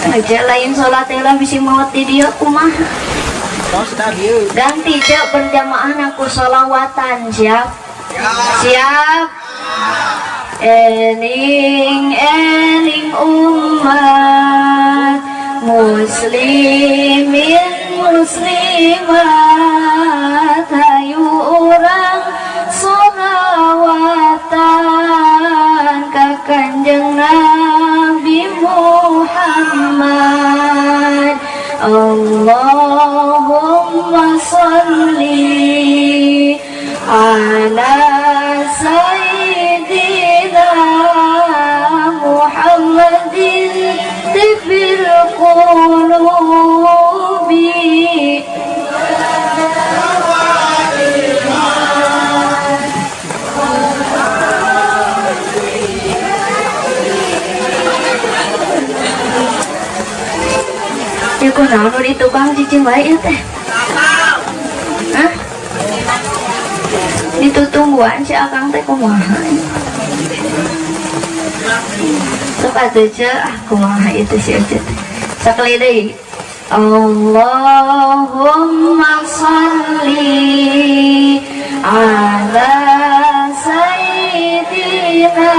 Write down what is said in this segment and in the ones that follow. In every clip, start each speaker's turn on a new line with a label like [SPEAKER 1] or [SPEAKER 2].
[SPEAKER 1] Aja lain sholat lah, bisi maot di dieu kumaha. Ganti cek berjamaah aku sholawatan. Siap, siap. Eling eling umat muslimin muslimat, hayu urang sholawatan ka Kanjeng Nabi Muhammad. Allahumma salli ala sayyidina Muhammadin tibbil qulubi. Ya, kunaon nu di tukang cicing wae ieu teh? Hah? Ditutungguan si Akang teh kumaha? Sok atuh, Ceu, ah, kumaha itu si Ece teh. Sakali deui. Allahumma salli ala sayyidina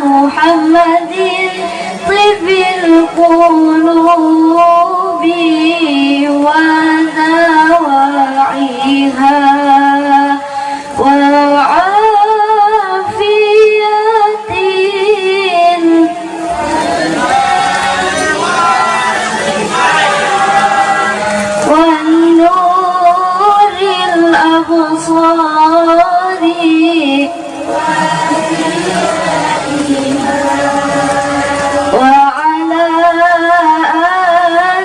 [SPEAKER 1] Muhammadin tibbil qulubi wa dawa'iha wa afiyatin wan nuril absari wa ala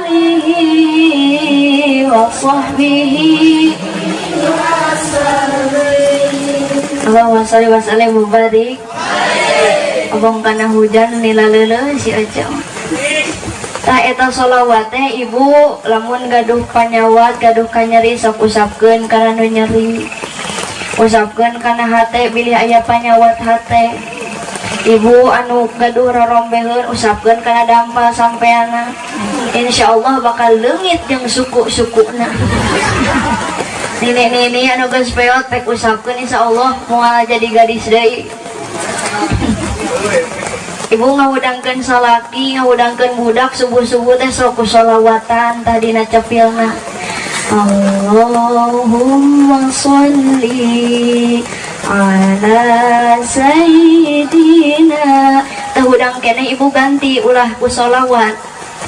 [SPEAKER 1] alihi wa sahbihi. Allahumma sholli wa sallim wa barik. Abong kana hujan nila leuleuh si Ece. Tah, eta sholawat teh, Ibu, lamun gaduh panyawat, gaduh kanyeri, sok usapkeun kana nu nyeri, usapkeun kana hate bilih aya panyawat hate. Ibu anu gaduh rorombeheun, usapkeun kana dampal sampeana, insyaallah bakal leungit jeung suku-sukuna. Nini-nini anu geus peot, pek usapkeun, insyaallah moal jadi gadis deui. Ibu ngahudangkeun salaki, ngahudangkeun budak subuh-subuh teh sok ku sholawatan tadina cepilna. Allahumma sholli ala sayyidina. Teu hudang keneh, Ibu, ganti ulah ku sholawat,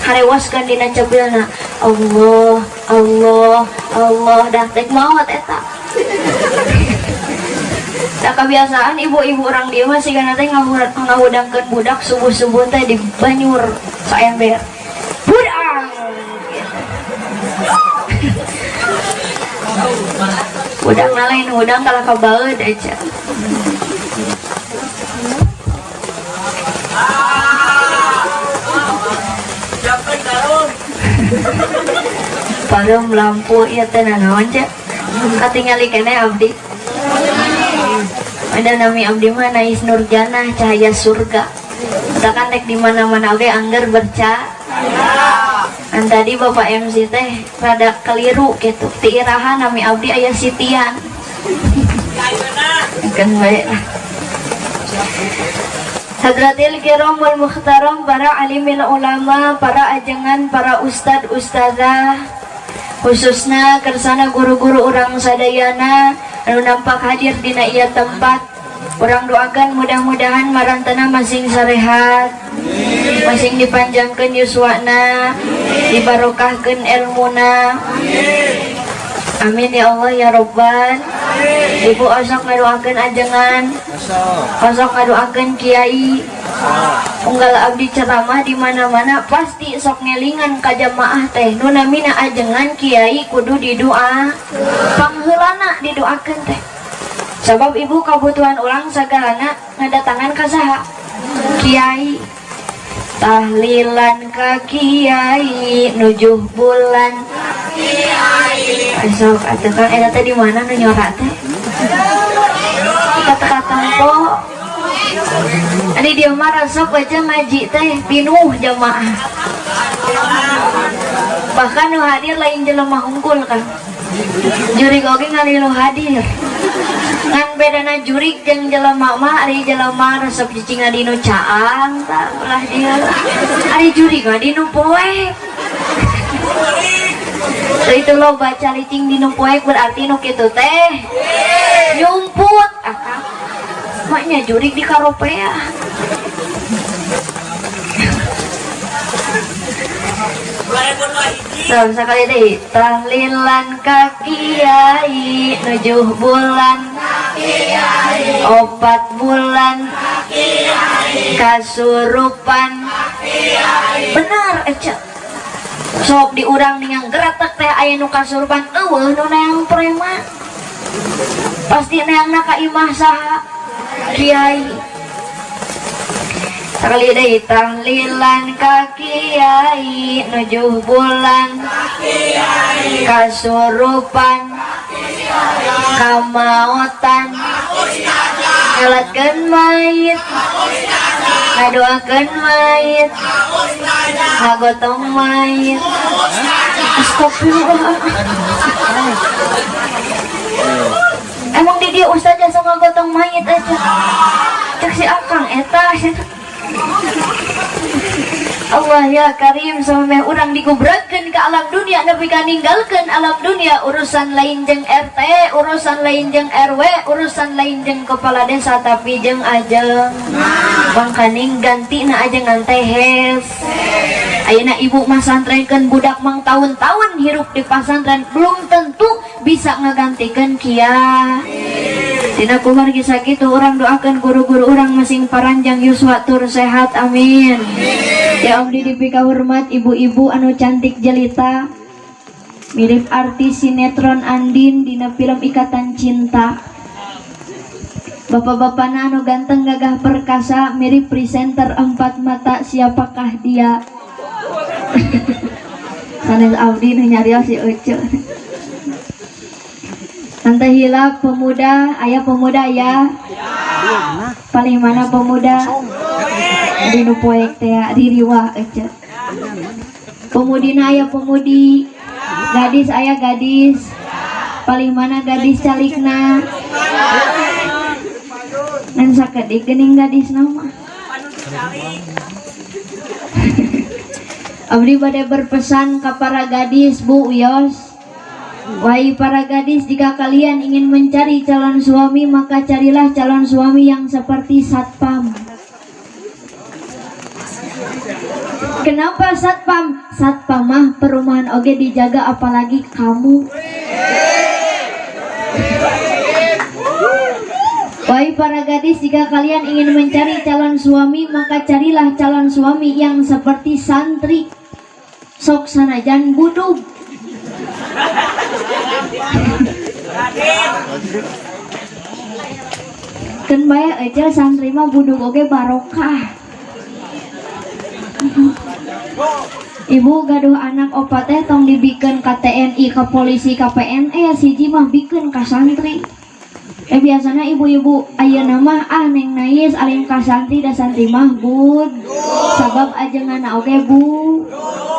[SPEAKER 1] harewaskeun dina cepilna, Allah Allah Allah, dah tek maot eta. Nah, kebiasaan ibu-ibu orang dia masih kan teh ngahudangkeun budak subuh-subuh teh di banyur saember. Budang. Budang lain hudang kalah kabaeud aja. Pareum lampu ieu teh nanaon, Cek? Katingali keneh abdi. Ada nami abdi mah Nais Nurjanah, cahaya surga. Kita kan rek di mana-mana oge angger berca. Kan tadi Bapak MC teh rada keliru gitu. Ti iraha nami abdi aya Sitian. Kan bae lah. Hadratil kiram wal mukhtaram, para alimil ulama, para ajengan, para ustad ustazah, khususnya kersana guru-guru urang sadayana anu nampak hadir dina ieu tempat. Urang doakan mudah-mudahan marantana masing sarehat, masing dipanjangkeun yuswana, dibarokahkeun ilmuna. Amin ya Allah ya Robban. Ibu osok ngadoakeun ajengan, osok ngadoakeun kiai. Unggal abdi ceramah di mana-mana pasti sok ngelingan ka jamaah teh nu namina ajengan, kiai kudu didoa, pangheulana didoakeun teh. Sabab, Ibu, kebutuhan urang sagalana ngadatangan ka saha? Kiai. Tahlilan ka kiai, nujuh bulan sok atuh kan eta teh di mana nu nyora teh kata-kata tempo. Ari dia mah resep aja ngaji teh pinuh jamaah. Bahkan nu hadir lain jelema hungkul kan. Jurig oge ngalilu hadir. Ngan bedana jurig jeung jelema mah, ari jelema resep cicing dinu caang tah ulah dia. Ari jurig mah dinu poek. So itu lo baca cicing dinu poek berarti nu kitu teh nyumput akang. Maknya jurig di karopea. So, sekali deh, tahlilan ka kiai 7 bulan, 4 bulan, kasurupan. Benar, Eca. Sok diurang ningang geratek teh aya nu kasurupan, eueuh nu neang preman. Pasti neangna ka imah saha? Kiai. Sekali deui, tahlilan ka kiai 7 bulan, kasurupan, kamaotan, nyalatkeun mayit, ngadoakeun mayit, ngagotong mayit. Astagfirullah. Emang di dia ustaz jasa ngagotong mayit aja. Cek si akang eta. Allah ya Karim, sampai urang digubrakeun ke alam dunia nepi ka ninggalkeun alam dunia, urusan lain jeung RT, urusan lain jeung RW, urusan lain jeung kepala desa, tapi jeung ajeng. Mangkaning gantina ajengan teh hes. Ayeuna ibu mah santrenkeun budak mang tahun-tahun hirup di pasantren belum tentu bisa ngagantikeun kia. Dina kumargi sakitu urang doakeun guru-guru urang masing paranjang yuswa tur sehat, amin. Ya abdi dipika hormat ibu-ibu anu cantik jelita mirip artis sinetron Andin dina film Ikatan Cinta. Bapak-bapana anu ganteng gagah perkasa mirip presenter 4 mata siapakah dia. Sanes abdi nu nyarios si Ucu. Tante hilap pemuda, ayah pemuda ya. Paling mana pemuda? Di nu poek teh ririwah ece. Pemudina aya pemudi, gadis aya gadis. Paling mana gadis calikna? Ngan sakedik geuning gadis mah. Abdi bade berpesan ka para gadis, Bu Yos. Wahai para gadis, jika kalian ingin mencari calon suami, maka carilah calon suami yang seperti satpam. Kenapa satpam? Satpam mah perumahan oge dijaga, apalagi kamu. Wahai para gadis, jika kalian ingin mencari calon suami, maka carilah calon suami yang seperti santri. Sok sanajan budug. Keun bae aja santri mah budug oge barokah. Ibu gaduh anak opat teh tong dibikeun ka TNI, ka polisi, ka PNS, hiji mah bikeun ka santri. Biasana ibu-ibu ayeuna mah ah neng nais alim ka santri da santri mah bud. Sabab ajenganna oge bu.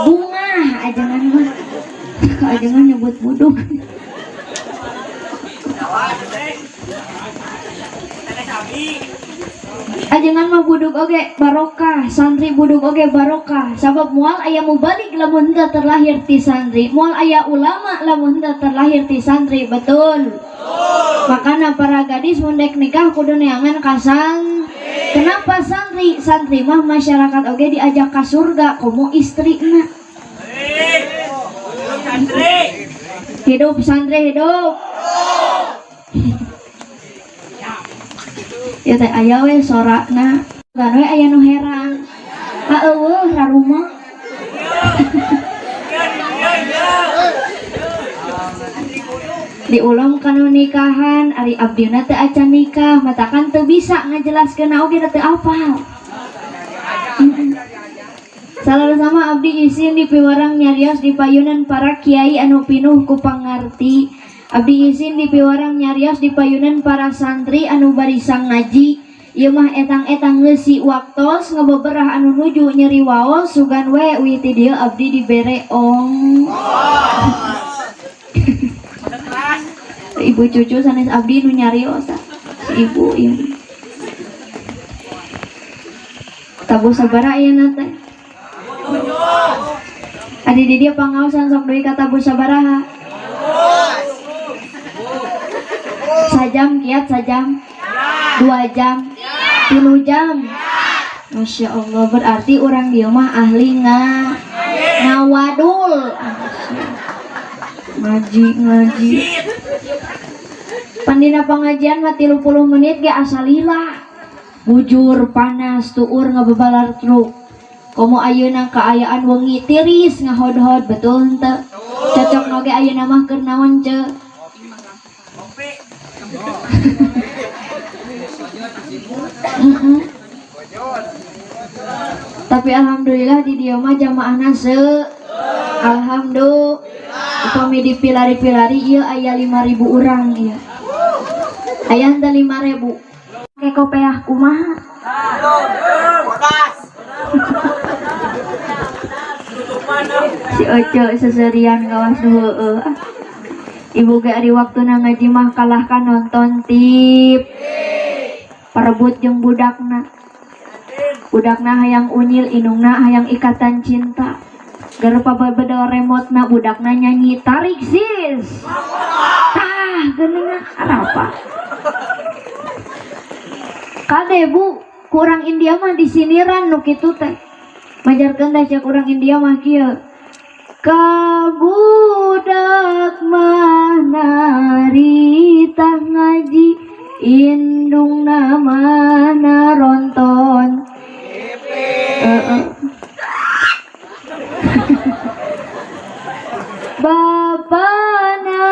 [SPEAKER 1] Bungah ajengan mah. Ajengan nyebut budug. Ajengan mah budug oge barokah, santri budug oge barokah. Sabab moal aya mubalig lamun henteu terlahir ti santri, moal aya ulama lamun henteu terlahir ti santri, betul. Makana para gadis mun dek nikah kudu neangan ka santri. Kenapa santri? Santri mah masyarakat oge diajak ka surga komo istrina. Hidup santri hidup. Ya teh aya we sorakna, kan we aya nu herang. Ah eueuh rarumah. Diulom kanu nikahan, ari abdina teu acan nikah, matakan teu bisa ngajelaskeun oge da teu apal. Salah sama abdi isin di piwarang nyarios di payunan para kiai anu pinuh ku pangarti. Abdi isin di piwarang nyarios di payunan para santri anu barisang ngaji. Ieu mah etang-etang ngeusi waktos ngabeberah anu nuju nyeri waos sugan we uih ti dieu abdi dibere ong. Ibu cucu sanes abdi nu nyarios si ibu ieu. Tabuh sabaraha ayeuna teh? Adi di dieu pangaosan sok deui ka tabuh sabaraha? Sajam kiat sajam, 2 jam, 3 jam. Masya Allah, berarti orang dieu mah ahli ngawadul. Ngaji ngaji. Pandina pengajian mah 30 menit ge asa lila. Bujur panas tuur ngabebalar truk. Komo ayeuna kaayaan wengi tiris ngahodhod betul henteu? Cocok noge ayeuna mah keur naon ceu? Tapi alhamdulillah di dieu mah jamaahna alhamdulillah. Upami dipilari-pilari ieu aya 5.000 urang ieu. Aya henteu 5.000. Ke kopeah kumaha? Si Oce seserian kawas heueuh. Ibu ge ari waktuna ngaji mah kalahkan nonton TV. Parebut jeung budakna. Budakna hayang unyil, indungna hayang ikatan cinta. Geus pabebedol remotna budakna nyanyi tarik sis. Tah geuningan arapa. Kade bu, kurang India mah disiniran nu kitu teh. Majarkeun teh cek urang India mah kieu. Ka budak mah narita ngaji, indungna mah naronton. Bapana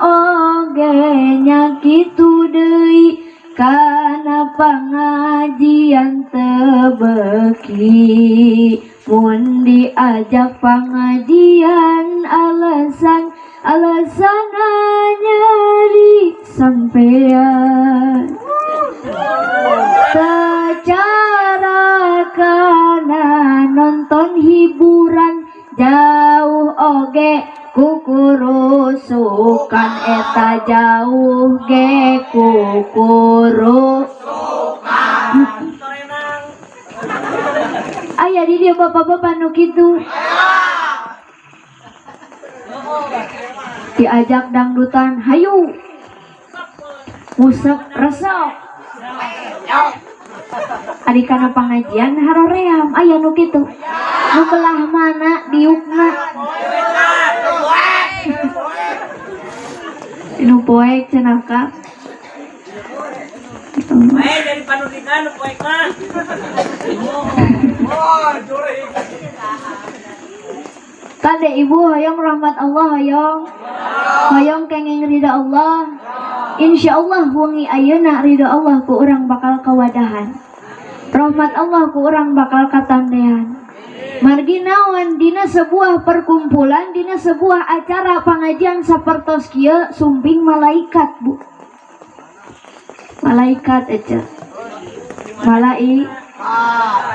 [SPEAKER 1] oge nya kitu deui kana pangajian teu beuki. Mun diajak pangajian alasan alasana nyeri sampean. Secara kana nonton hiburan jauh oge kukurusukan eta jauh ge kukurusukan. Aya di dieu bapak-bapak nu kitu. Diajak dangdutan hayu. Musep resep. Ari kana pangajian haroream aya nu kitu. Nu belah mana diukna. Nu poek cenah ka.
[SPEAKER 2] Bae dari panudikan nu poek mah.
[SPEAKER 1] Kade ibu hoyong rahmat Allah hoyong. Hoyong kenging ridha Allah. Insyaallah wengi ayeuna ridha Allah ku urang bakal kawadahan. Rahmat Allah ku urang bakal katandean. Margi naon dina sebuah perkumpulan, dina sebuah acara pengajian sapertos kieu sumping malaikat bu. Malaikat aja. Malai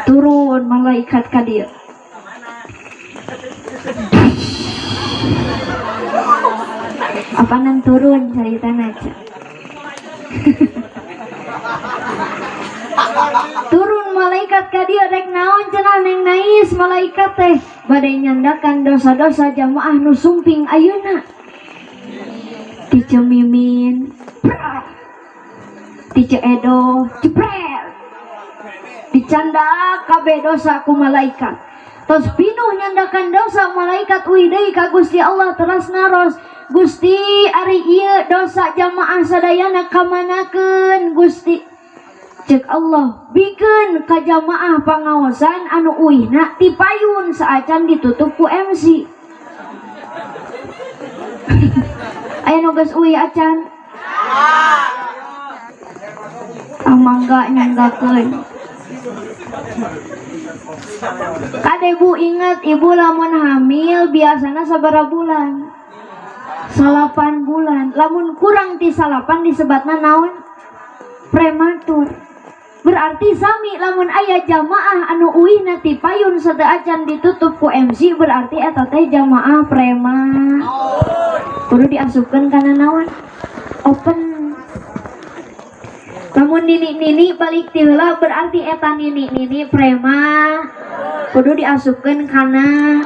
[SPEAKER 1] turun malaikat ka dieu. Apanan turun caritana aja. Turun malaikat ka dieu rek naon cenah neng nais malaikat teh bade nyandakan dosa-dosa jamaah nu sumping ayeuna. Dicemimin, diceedoh, jepret, dicandak kabeh dosa ku malaikat. Tos pinuh nyandakan dosa malaikat uih deui ka Gusti Allah teras naros, Gusti ari ieu dosa jamaah sadayana kamanakeun Gusti? Cek Allah bikeun ka jamaah pangaosan anu uihna tipayun saacan ditutup ku MC. Aya nu geus uih acan? Ah mangga nyanggakeun. Kade bu ingat ibu lamun hamil biasana sabaraha bulan? 8 bulan. Lamun kurang ti 8 disebatna naon? Prematur. Berarti sami lamun aya jamaah anu uihna ti payun sateuacan ditutup ku MC, berarti eta teh jamaah prema. Kudu diasupkeun kana naon? Open. Lamun nini-nini balik ti heula, berarti eta nini-nini prema. Kudu diasupkeun kana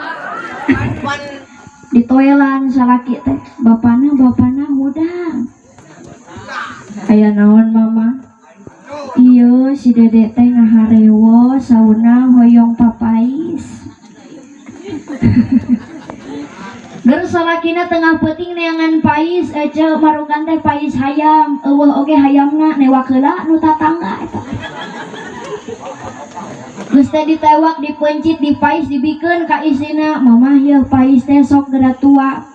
[SPEAKER 1] ditoelan salaki teh. Bapana, bapana hudang. Aya naon, Mama? Iya, si Dede teh ngaharewo sauna hoyong papais. Ger salakina tengah peuting neangan pais aja, marukan teh pais hayam, euweuh oge hayamna, newak heula nu tatangga eta. Geus teh ditewak, dipencit, dipais, dibikeun ka istrina. Mamah, yeuh pais teh, sok geura tua.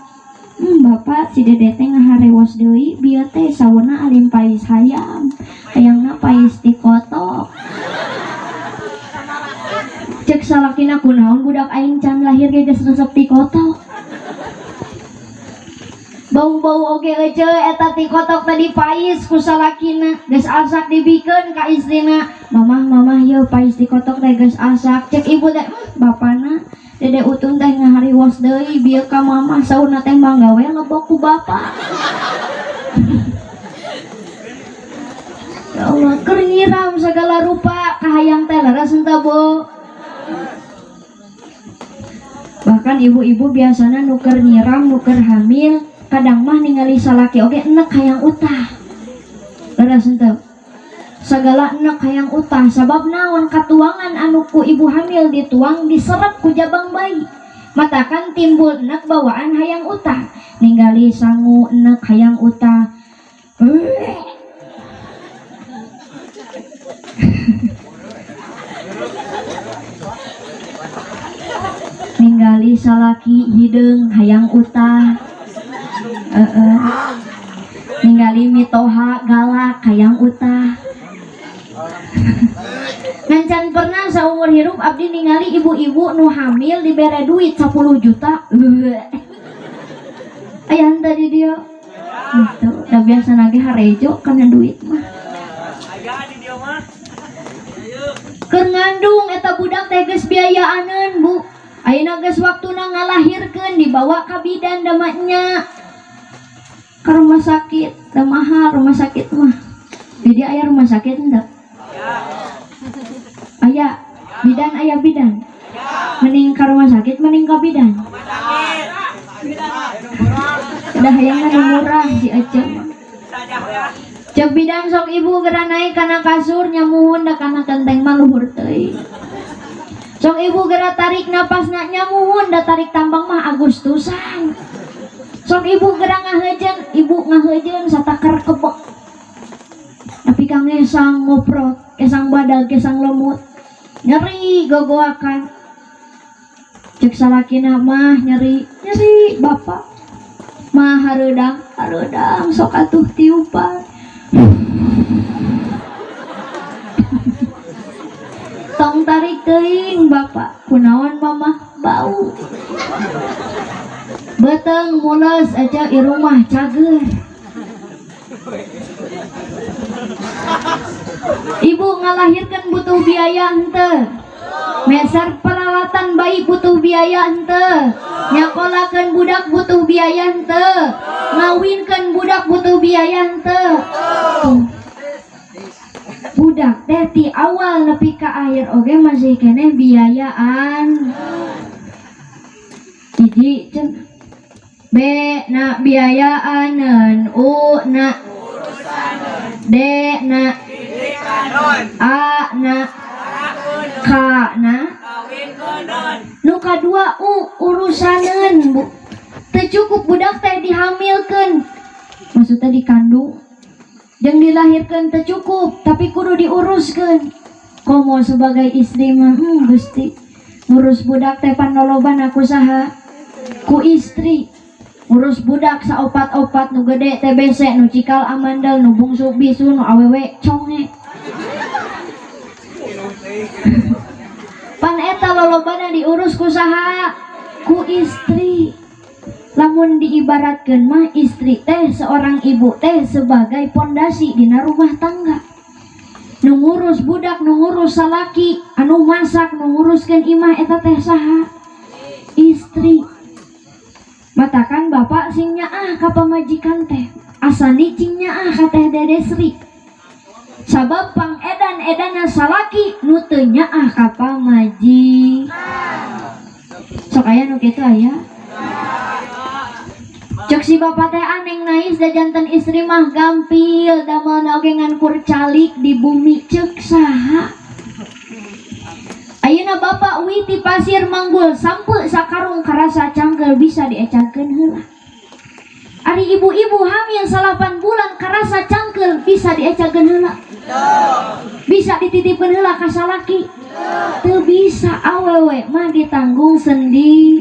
[SPEAKER 1] Bapak, si Dede teh ngaharewos deui bieu teh, sauna alim pais hayam. Hayangna pais dikotok. Cek salakina, kunaon budak aing can lahir ge geus resep dikotok. Bau-bau oge ece eta tikotok tadi pais ku salakina, geus asak dibikeun ka istrina. Mamah, mamah, yeuh pais dikotok teh geus asak. Cek ibu teh, bapana, Dede Utun teh ngahariwos deui bieu ka mamah, sauna teh mangga we lebok ku bapak. Ya Allah, keur nyiram segala rupa kahayang teh, leres henteu, Bu? Bahkan ibu-ibu biasana nu keur nyiram, nu keur hamil, kadang mah ningali salaki oge enek hayang utah. Leres henteu? Segala enek hayang utah, sabab naon? Katuangan anu ku ibu hamil dituang, diserap ku jabang bayi. Matakan timbul enek bawaan hayang utah. Ningali sangu enek hayang utah. Ningali salaki hideung hayang utah. Heeh. Ningali mitoha galak hayang utah. Ngan pernah saumur hirup abdi ningali ibu-ibu nu hamil dibere duit 10 juta. Aya henteu di dieu? Gitu. Da biasa nage harejo kana duit mah.
[SPEAKER 2] Aya di dieu mah.
[SPEAKER 1] Keur ngandung eta budak teh geus biayaaneun, Bu. Ayeuna geus waktuna ngalahirkeun, dibawa ka bidan da nya. Ka rumah sakit, da mahal rumah sakit mah. Di dieu aya rumah sakit henteu? Aya. Bidan aya bidan. Mending ka rumah sakit, mending ka bidan. Udah hayangna nu murah si Ece mah. Cek bidan, sok ibu geura naik kana kasur, nyamuhun da kana kenteng mah luhur teuing. Sok ibu geura tarik napasna, nyamuhun da tarik tambang mah Agustusan. Sok ibu geura ngaheujeun, ibu ngaheujeun satakar kebek. Tapi kang ngesang ngoprot, kesang badag, kesang lemut. Nyeri gogoakan. Cek salakina, mah nyeri, nyeri bapak. Mah hareudang, hareudang, sok atuh tiupan. Tong tarik teuing bapak, kunaon mamah bau. Beteng mules aja irung mah cager. Ibu ngalahirkan butuh biaya henteu? Meser peralatan bayi butuh biaya henteu? Nyakolakeun budak butuh biaya henteu? Ngawinkeun budak butuh biaya henteu? Budak teh ti awal nepi ka akhir oge masih keneh biayaan. Hiji cenah. B na biayaaneun, U na, D na, A na, K na. Nu kadua U, urusaneun, Bu. Teu cukup budak teh dihamilkeun, maksudnya dikandung jeung dilahirkeun teu cukup, tapi kudu diuruskeun. Komo sebagai istri mah, Gusti, ngurus budak teh panoloban aku saha? Ku istri. Ngurus budak saopat-opat, nu gede TBC, nu cikal amandel, nu bungsu bisu, nu awewe conge. Pan eta lolobana diurus ku saha? Ku istri. Lamun diibaratkeun mah istri teh, seorang ibu teh sebagai pondasi dina rumah tangga. Nu ngurus budak, nu ngurus salaki, anu masak, nu nguruskeun imah eta teh saha? Istri. Matakan bapak sing nyaah ka pamajikan teh. Asani cing nyaah ka Teh Dede Sri. Sabab pang edan-edana salaki nu teu nyaah ka pamajikan. Sok aya nu kitu aya? Cek si bapak teh aneng nais da janten istri mah gampil damelna oge ngan kur calik di bumi, cek saha? Ayeuna bapak witi pasir manggul sampe sakarung karasa cangkeul bisa diecangkeun heula. Ari ibu-ibu hamil 8 bulan karasa cangkeul bisa diecangkeun heula. Bisa dititipkeun heula ka salaki. Teu bisa, awewe mah ditanggung sendi.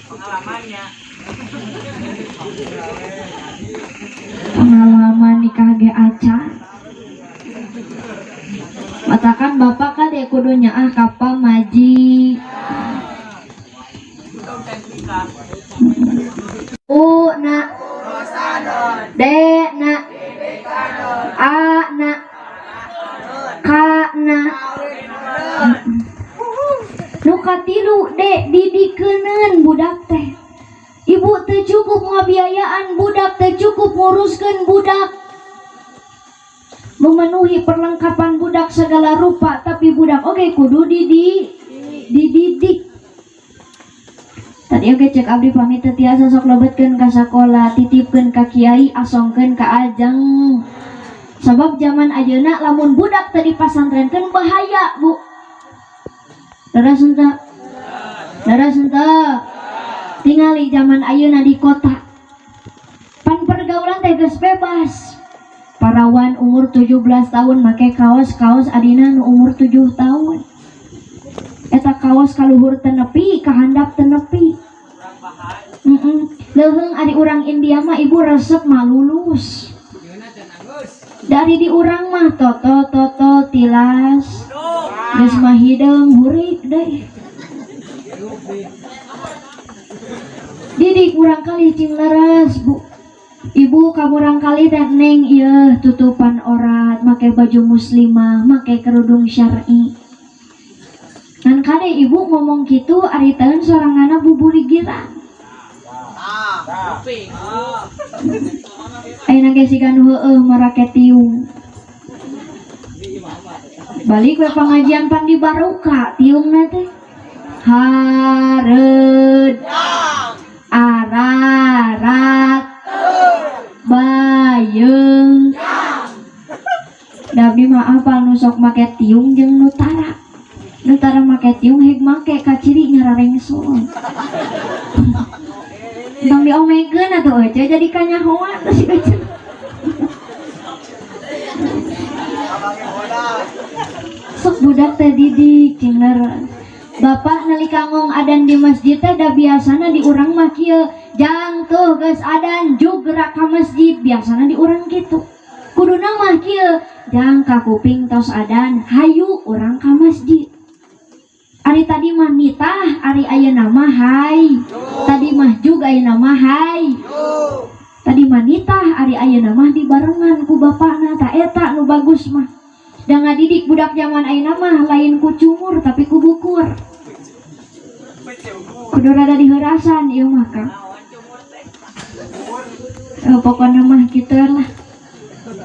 [SPEAKER 2] Pengalamannya.
[SPEAKER 1] Pengalaman nikah ge acan. Matakan bapak kan ya kudu nyaah ka pamajikan. U na D na A na K na. Nu katilu D didikeuneun budak teh. Ibu teu cukup ngabiayaan budak, teu cukup nguruskeun budak, memenuhi perlengkapan budak segala rupa, tapi budak oge kudu dididik. Tadi oge cek abdi pamit teu tiasa sok lebetkeun ka sakola, titipkeun ka kiai, asongkeun ka ajeng. Sabab zaman ayeuna lamun budak teu dipasantrenkeun bahaya, Bu. Leres henteu? Leres henteu? Tingali zaman ayeuna di kota. Pan pergaulan teh geus bebas. Parawan umur 17 tahun make kaos-kaos adina nu umur 7 tahun. Eta kaos kaluhur teu nepi, kahandap teu nepi. Leuheung ari urang India mah ibu resep malulus. Dari di urang mah toto-toto tilas. Geus mah hideung hurik deui. Didik urang kali cing leres, Bu. Ibu kamurang kali teh neng ieu tutupan orat, make baju muslimah, make kerudung syar'i. Ngan kade ibu ngomong kitu ari teun soranganna buburigiran. Ayeuna ge siga nu heueuh marake tiung. Balik we pangajian pan dibaruka tiungna teh. Hareud ararat bayeung. Da abdi mah apal nu sok make tiung jeung nu tara. Nu tara make tiung heg make kaciri nyararengsul. Tong diomekeun atuh eueuh jadi kanyahoan teh si eueuh. Sok budak teh didik cing leres. Bapak nalika ngong adan di masjid teh da biasana di urang mah kieu, jang tuh geus adan jugrak ka masjid, biasana di urang kitu. Kuduna mah kieu, jang ka kuping tos adan, hayu urang ka masjid. Ari tadi mah nitah, ari ayeuna mah hai. Tadi mah jug ayeuna mah hai. Tadi mah nitah, ari ayeuna mah dibarengan ku bapakna, ta eta nu bagus mah. Da ngadidik budak zaman ayeuna mah lain ku cumur tapi ku bukur. Kudu rada diheurasan ieu mah Kang. Pokona mah kitu lah.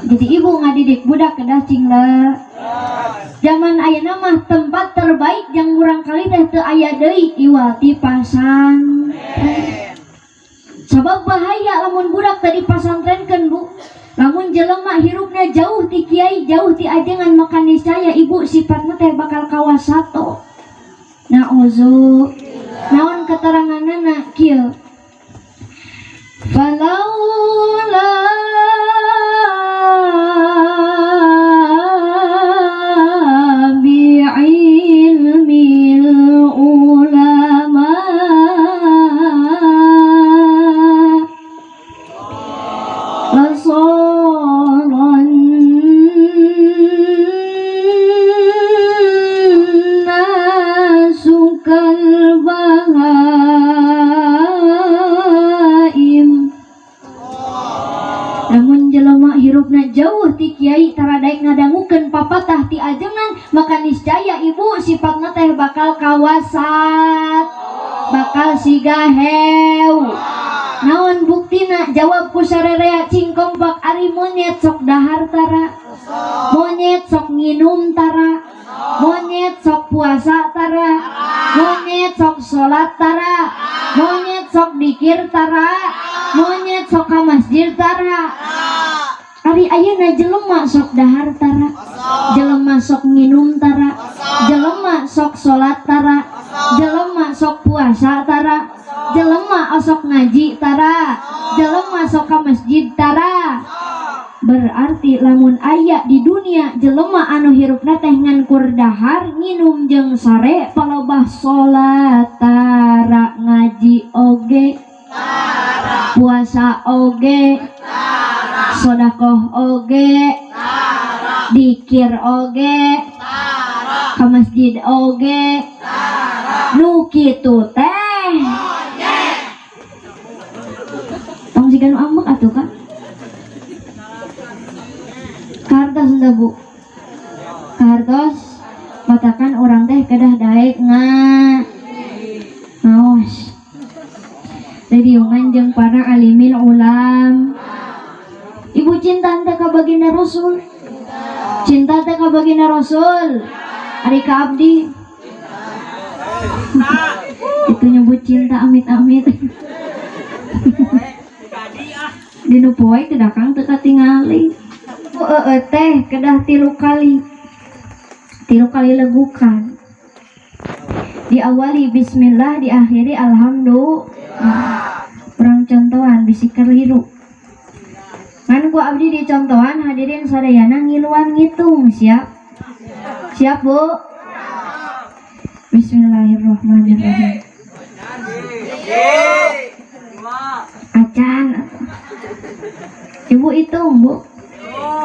[SPEAKER 1] Jadi ibu ngadidik budak kedah cing le. Zaman ayeuna mah tempat terbaik yang murang kali teh teu aya deui iwal ti pasantren. Sabab bahaya lamun budak teh dipasantrenkeun, Bu. Lamun jelema hirupna jauh ti kiai, jauh ti ajengan, maka niscaya ibu sifatna teh bakal kawasato. Na'udzu. Naon keteranganna kieu? Falaula bi'ilmil ulama lasaran nasu kal bahaim. jauh ti kiai, tara daek ngadangukeun papatah ti ajengan, maka niscaya ibu sifatna teh bakal kawasat, bakal siga heu. Naon buktina? Jawab ku sarerea, cing kompak. Ari monyet sok dahar tara? Monyet sok nginum tara? Monyet sok puasa tara? Monyet sok sholat tara? Monyet sok dikir tara? Monyet sok ka masjid tara? Ari ayeuna jelema sok dahar tara? Jelema sok nginum tara? Jelema sok sholat tara? Jelema sok puasa tara? Jelema osok ngaji tara? Jelema sok ka masjid tara? Berarti lamun aya di dunia jelema anu hirupna teh ngan kur dahar, nginum jeung sare, palobah salat tara, ngaji oge, puasa oge, sodakoh oge, dikir oge, ka masjid oge, nu kitu teh tong siga nu ambek atuh ka. Kahartos henteu, Bu? Kahartos. Matakan urang teh kedah daek ngaos, riungan jeung para alimin ulam. Ibu cinta henteu ka baginda Rasul? Cinta teh ka baginda Rasul? Ari ka abdi? Itu nyebut cinta amit-amit. Dinu poe kedah kang teu katingali. Bu, teh kedah tilu kali, tilu kali legukan, diawali bismillah, diakhiri alhamdulillah. Urang contohan bisi keliru. Ngan ku abdi dicontohan, hadirin sadayana ngiluan ngitung. Siap? Siap, Bu? Bismillahirrahmanirrahim. Acan atuh. Ibu hitung, Bu.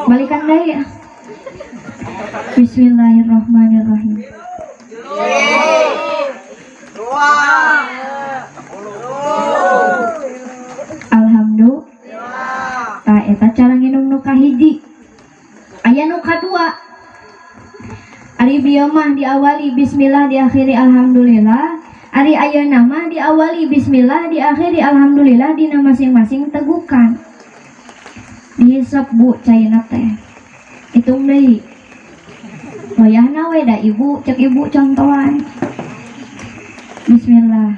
[SPEAKER 1] Balikan deui ya. Bismillahirrahmanirrahim.
[SPEAKER 2] Dua.
[SPEAKER 1] Alhamdulillah. Tah, eta cara nginum nu kahiji. Aya nu kadua. Ari bieu mah diawali bismillah, diakhiri alhamdulillah. Ari ayeuna mah diawali bismillah, diakhiri alhamdulillah dina masing-masing tegukan. Dihisap, Bu, caina teh. Hitung deui. Wayahna we da ibu, cek ibu contohan. Bismillah.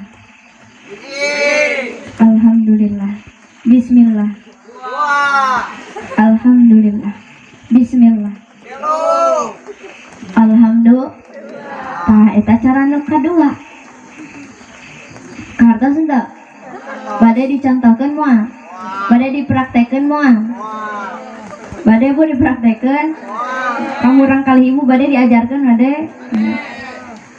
[SPEAKER 1] Alhamdulillah. Bismillah.
[SPEAKER 2] Dua.
[SPEAKER 1] Alhamdulillah. Bismillah.
[SPEAKER 2] Tilu.
[SPEAKER 1] Alhamdulillah. Tah, eta cara nu kadua. Kahartos henteu? Bade dicontohkeun moal? Bade dipraktekeun moal? Bade, Bu, dipraktekeun? Kamu urang kali ibu bade diajarkeun bade?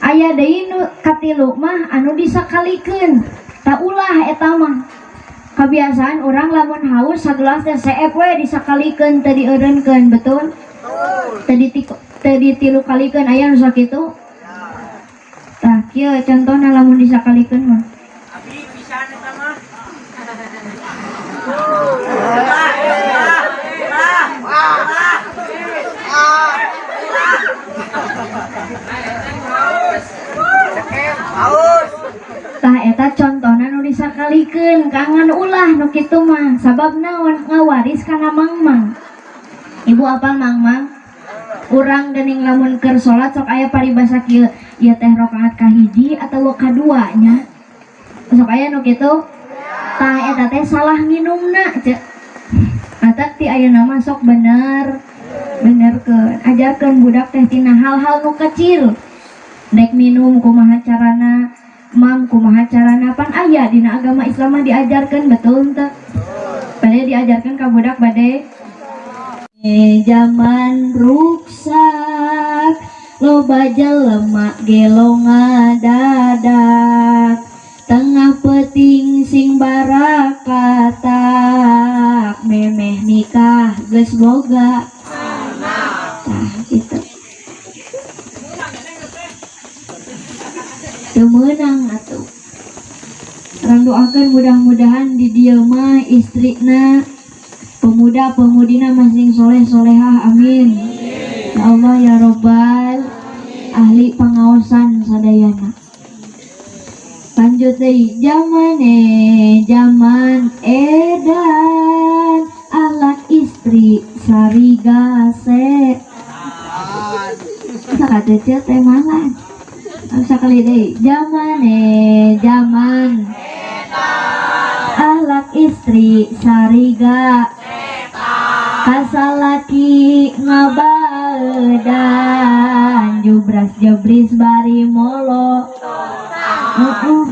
[SPEAKER 1] Aya deui nu katilu mah anu disakalikeun. Tah, ulah eta mah. Kebiasaan orang lamun haus sagelas teh seep we disakalikeun, teu dieureunkeun, betul? Teu teu ditilu kalikeun, aya nu sakitu? Tah, kieu contohna lamun disakalikeun mah.
[SPEAKER 2] Abi bisa eta mah. Wah, wah, wah, wah. Haus.
[SPEAKER 1] Tah, eta contohna nu disakalikeun, kangen ulah nu kitu mah. Sabab naon? Ngawaris kana mangmang. Ibu apal mangmang? Urang geuning lamun keur salat sok aya paribasa kieu, ieu teh rakaat kahiji atawa kadua nya. Sok aya nu kitu? Tah, eta teh salah nginumna cek. Matak ti ayeuna mah sok bener benerkeun, ajarkeun budak teh tina hal-hal nu kecil. Dek minum kumaha carana, mam kumaha carana, pan aya dina agama Islam mah diajarkeun, betul henteu? Bade diajarkeun ka budak bade? Zaman ruksak, loba jelema gelo ngadadak, tengah peuting sing barakatak, memeh nikah geus boga. Tah, gitu. Teu meunang atuh. Urang doakeun mudah-mudahan di dieu mah istrina Pemuda pemudina masing soleh solehah, amin. Ya Allah ya Robbal, ahli pengawasan sadayana. Lanjut deui, zamane zaman edan, alat istri sarigase. Sakateuceut teh malan. Sakali deui, zamane zaman ahlak istri sariga kasalaki ngabaedan, jubras jebris bari molo. Heeh.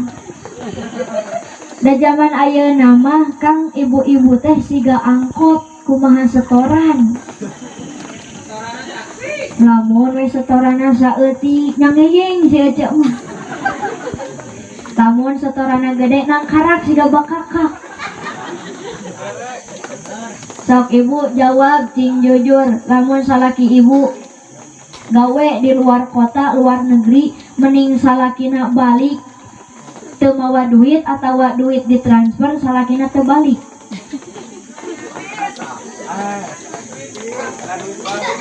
[SPEAKER 1] Da zaman ayeuna mah, Kang, ibu-ibu teh siga angkot, kumaha setoran. Lamun we setoranna saeutik, nyangeyeng si ece mah. Lamun setoranna gede, nangkarak siga bakakak. Sok ibu jawab cing jujur, lamun salaki ibu gawe di luar kota, luar negeri, mending salakina balik teu mawa duit atawa duit ditransfer salakina teu balik?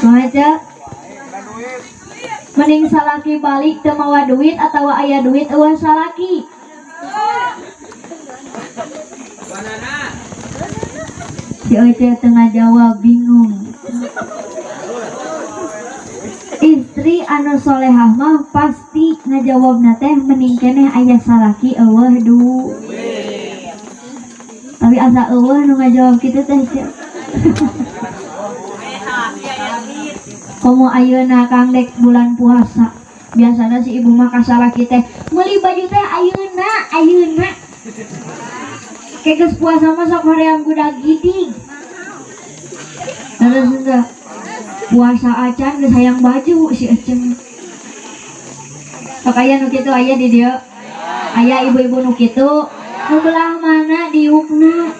[SPEAKER 1] Kumaha, Cek? Mending salaki balik teu mawa duit atawa aya duit euweuh salaki? Si Oce tengah jawab bingung. Istri anu solehah mah pasti ngajawabna teh mending keneh aya salaki euweuh du. Tapi asa euweuh nu ngajawab kitu teh, Cek. Komo ayeuna, Kang, dek bulan puasa. Biasana si ibu mah ka salaki teh meuli baju teh ayeuna, ayeuna. Kayak geus puasa mah sok hoream gudag gidig. Terus enggak puasa acan geus hayang baju si eceng. Sok aya nu kitu, aya di dieu. Aya ibu-ibu nu kitu. Nu belah mana diukna?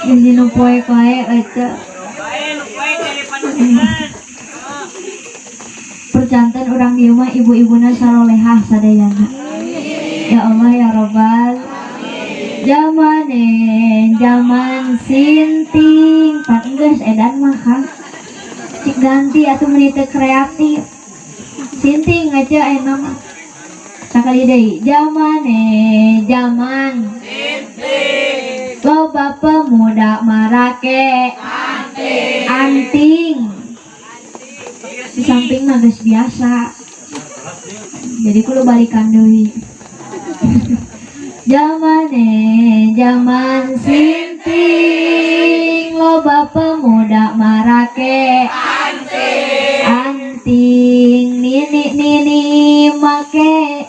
[SPEAKER 1] Geus nu poek wae ece. Percanten urang dieu mah ibu-ibuna sarolehah sadayana. Ya Allah ya Robbal. Zamane zaman sinting, pan geus edan mah, Kang. Cik ganti atuh meuni teu kreatif. Sinting aja ayeuna mah. Sakali deui, zamane zaman sinting, loba pemuda marake anting. Di samping mah geus biasa. Jadi kudu balikan deui. Zamane zaman sinting, loba pemuda marake anting, nini nini make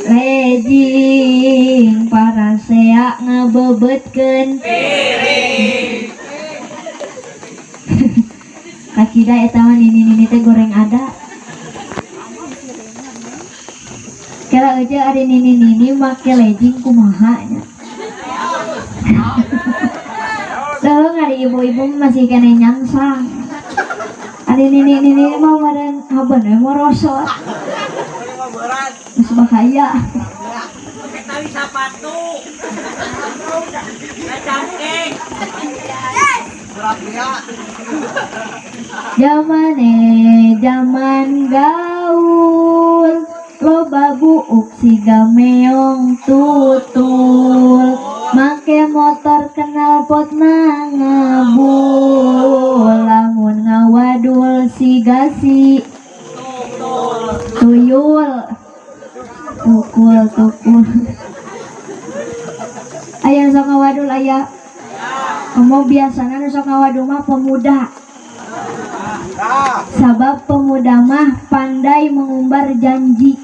[SPEAKER 1] legging, parasea ngebebetkeun kacida. Eta mah nini nini teh goreng ada. Kira aja ari nini nini make legging kumaha nya. Lalu ari ibu-ibu masih kena nyangsang. Ari nini nini mah meureun haben we morosot. Geus bahaya.
[SPEAKER 2] Pakai tali sepatu. Cangkeng.
[SPEAKER 1] Zamane zaman gaul, loba buuk siga meong tutul, make motor knalpot ngebul, lamun ngawadul siga si tuyul tukul tukul. Aya sok ngawadul aya? Komo biasana nu sok ngawadul mah pemuda. Sabab pemuda mah pandai mengumbar janji.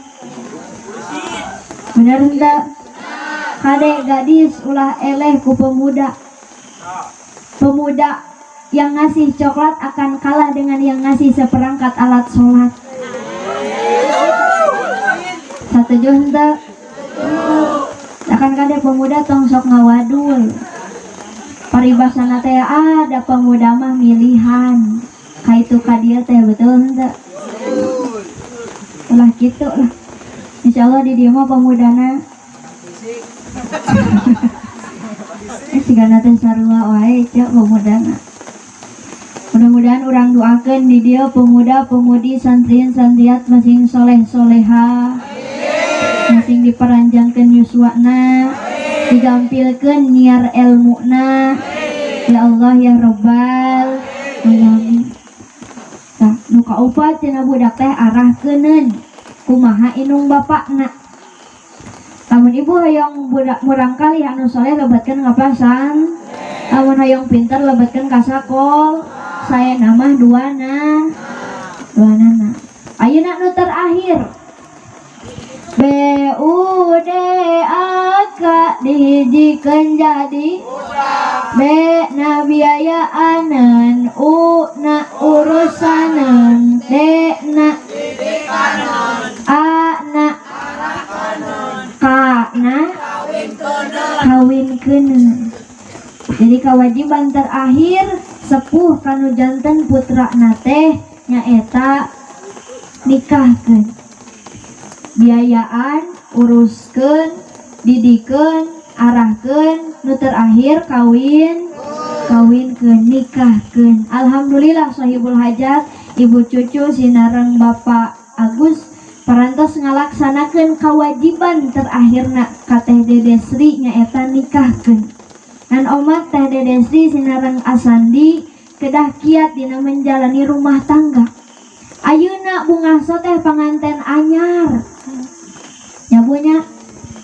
[SPEAKER 1] Bener henteu? Kade gadis, ulah eleh ku pemuda. Pemuda yang ngasih coklat akan kalah dengan yang ngasih seperangkat alat sholat. Satuju henteu? Akan kade pemuda tong sok ngawadul. Paribasana teh ada pemuda mah milihan. Kaitu ka dieu teh, betul henteu? Ulah kitu lah. Insyaallah di dieu mah pemudana. Sigana teh sarua wae cek pemudana. Mudah-mudahan urang doakeun di dieu pemuda-pemudi, santrian santriat masing soleh soleha, masing diparanjangkeun yuswana, digampilkeun nyiar elmuna. Ya Allah ya Rabbal Alamin. Tah, nu kaopat cenah budak teh arahkeuneun kumaha indung bapakna. Lamun ibu hoyong budak murangkalih anu soleh, lebatkeun ka pasan. Lamun hoyong pinter, lebetkeun ka sakol. Saya nama duana duanana. Ayeuna nu terakhir, B U D A K dihijikeun jadi B na biayaaneun, U na urusaneun, D na A na K na kawinkeun. Jadi kewajiban terakhir sepuh kanu janten putra teh nyaeta nikahkeun, biayaan, uruskeun, didikeun, arahkeun, nu terakhir kawin, kawinkeun, nikahkeun. Alhamdulillah, sahibul hajat Ibu Cucu sinareng Bapak Agus parantos ngalaksanakeun kewajiban terakhirna ka Teh Dede Sri, nyaeta nikahkeun. Dan omat Teh Dede Sri sinareng Asandi kedah kiat dina menjalani rumah tangga. Ayeuna bungah teh panganten anyar ya punya.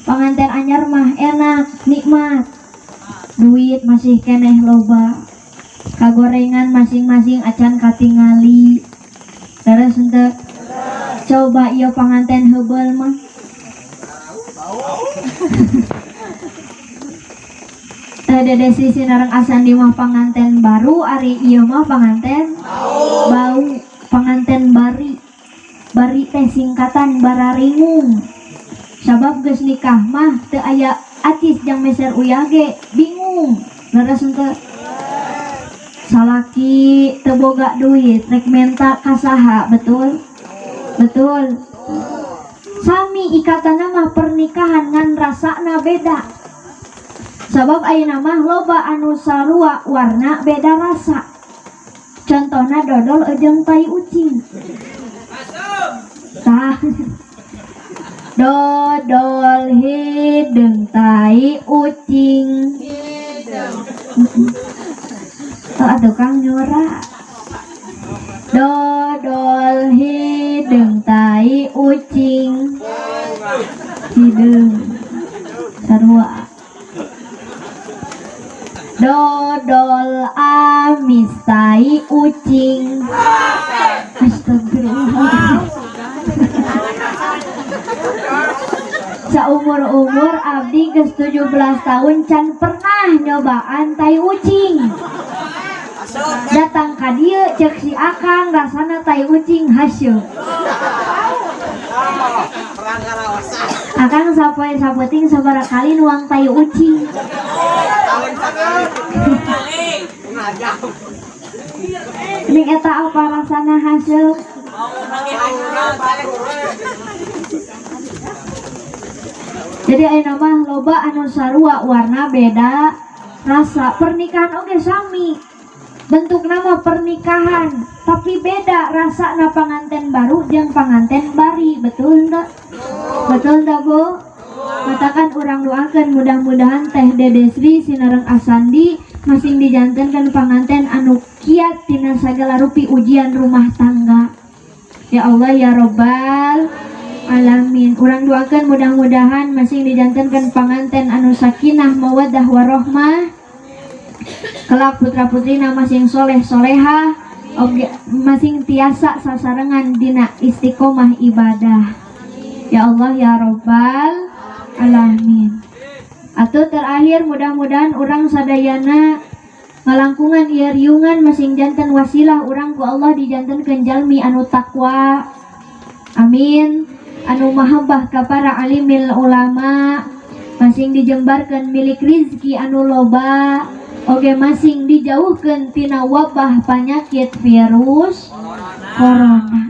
[SPEAKER 1] Panganten anyar mah enak, nikmat, duit masih keneh loba, kagorengan masing-masing acan katingali. Terus untuk coba iya panganten heubeul mah. Teh Dede Sri sinareng Asandi mah panganten baru, ari ieu mah panganten bau, panganten bari. Bari teh singkatan bararingung, sabab geus nikah mah teu aya acis jang meser uyah ge bingung. Leres henteu? Salaki teu boga duit, rek menta ka saha? Betul, betul. Sami ikatan mah pernikahan, ngan rasana beda, sabab ayeuna mah loba anu sarua warna beda rasa. Contohna dodol jeung tai ucing. Tah, dodol hideung, tai ucing. Oh, atuh Kang nyora. Dodol hideung, tai ucing hideung, sarua. Dodol amis, tai ucing. Astagfirullah. Saumur-umur abdi geus 17 tahun can pernah nyobaan tai ucing. Datang ka dieu, cek si Akang rasana tai ucing hasyeu. Akang sapoe sapeuting sabaraha kali nuang tai ucing?
[SPEAKER 2] Kali.
[SPEAKER 1] Ini eta apa rasana hasil? Jadi ayeuna mah loba anu sarua warna beda rasa. Pernikahan oge sami. Bentuk nama pernikahan, tapi beda rasa na panganten baru jeung panganten bari, betul enggak? Betul enggak, Bu? Katakan urang doakan mudah-mudahan Teh Dede Sri sinareng Asandi masing dijantenkeun panganten anu kiat tina sagala rupi ujian rumah tangga. Ya Allah ya Robbal Alamin. Urang doakan mudah-mudahan masing dijantenkeun panganten anu sakinah mawaddah warahmah. Kelak putra-putrina masing soleh soleha, oge masing tiasa sasarengan dina istiqomah ibadah. Ya Allah ya Robbal Alamin. Atau terakhir, mudah-mudahan urang sadayana ngalangkungan ieu riungan masing janten wasilah urang ku Allah dijantenkeun jalmi anu takwa. Amin. Anu mahabbah ka para alimil ulama, masing dijembarkeun milik rizki anu loba, oge masing dijauhkeun tina wabah penyakit virus corona.